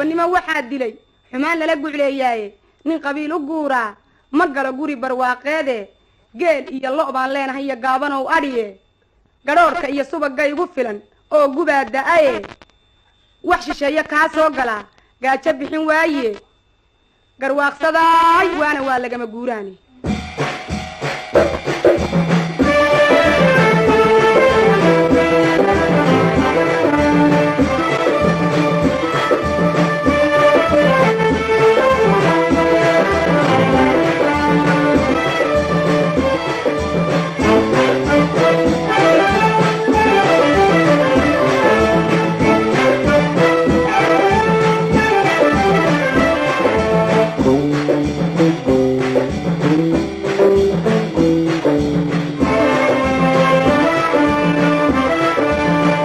Gobonnimo waxaa dilay xumaan lala gucleeyaaye, nin qabiil u guuraa ma galo guri barwaaqeede. Geel iyo lo' baan leenahay iyo gaabanow adhiye, gadhoorka iyo subagga igu filan oo gubaa da-aye. Wax shisheeye kaa soo galaa gaajo bixin waaye, garwaaqsadaay waana waa lagama guuraani.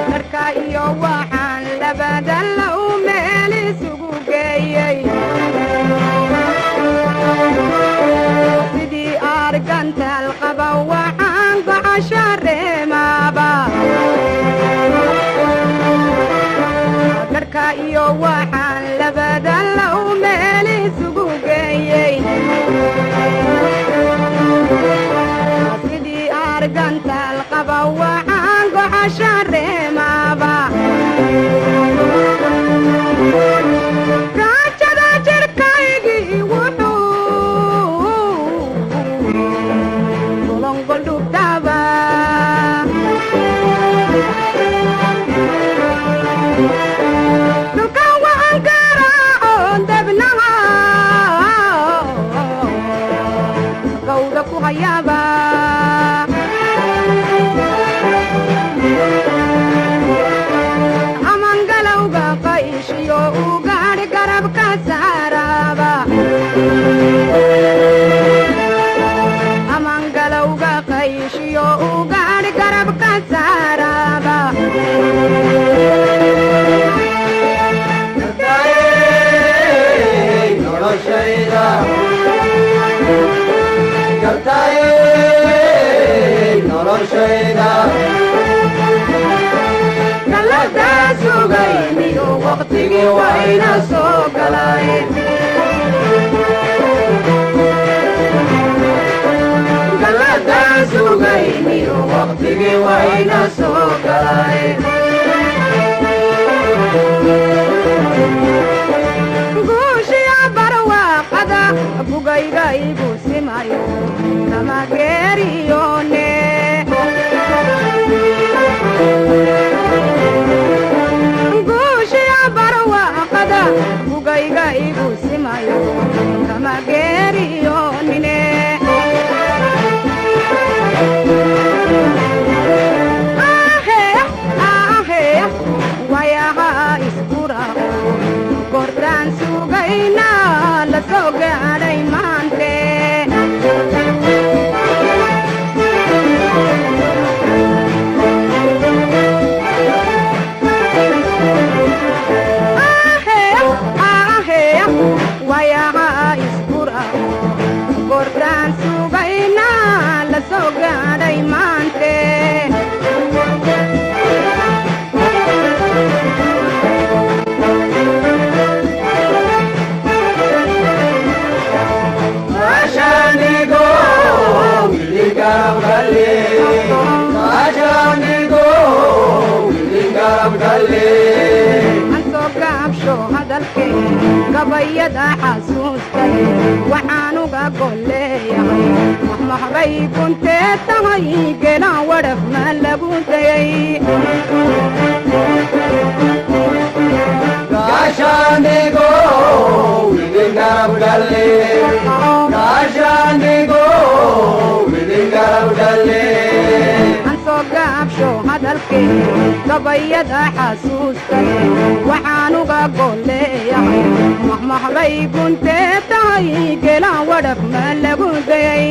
Dharka iyo waxaan labadan la u meel isugu geeyey, sidii argantaal qaba waxaan gocasho reemaaba. Dharka iyo waxaan labadan la u meel isugu geeyey, sidii argantaal qaba waxaan gocasho reemaaba. Gaajada jirkaygii wuxuu golongoldhubtaba, dhulkan waxaan garaacoon debnaha gawda ku hayaaba. Amangalowga qayshiyo ugaadh garabka saaraaba, amangalowga qayshiyo ugaadh garabka saaraaba. Gartaye noloshayda, gartaye noloshayda. Galadaa sugayniyo waqtigii wayna soo galay, galadaa sugayniyo waqtigii wayna soo galay. Guushiya barwaaqada bugayga igu simayo kama geeriyoone. Guushiya barwaaqada bugayga igu simayo kama geeriyoonine. Ahe wayaha iskurao goortaan sugayna la soo gaadhay maante. Ahe wayaha iskurao goortaan sugayna la soo gaadhay maante. Gaashaanigo wiilgarab galle, gaashaanigo wiilgarab galle. Aan soo gaabsho hadalkee, gabayada xasuustay waxaan uga golleeyahay mahmahbay kuntee tahay gelaan wadhaf ma lagu dayay. Gaashaanigo wiilgarab galle, gaashaanigo wiilgarab galle. Aan soo gaabsho hadalkee, gabayada xasuustay waxaan uga golleeyahay mahmahbay kuntee tahay gelaan wadhaf ma lagu dayay.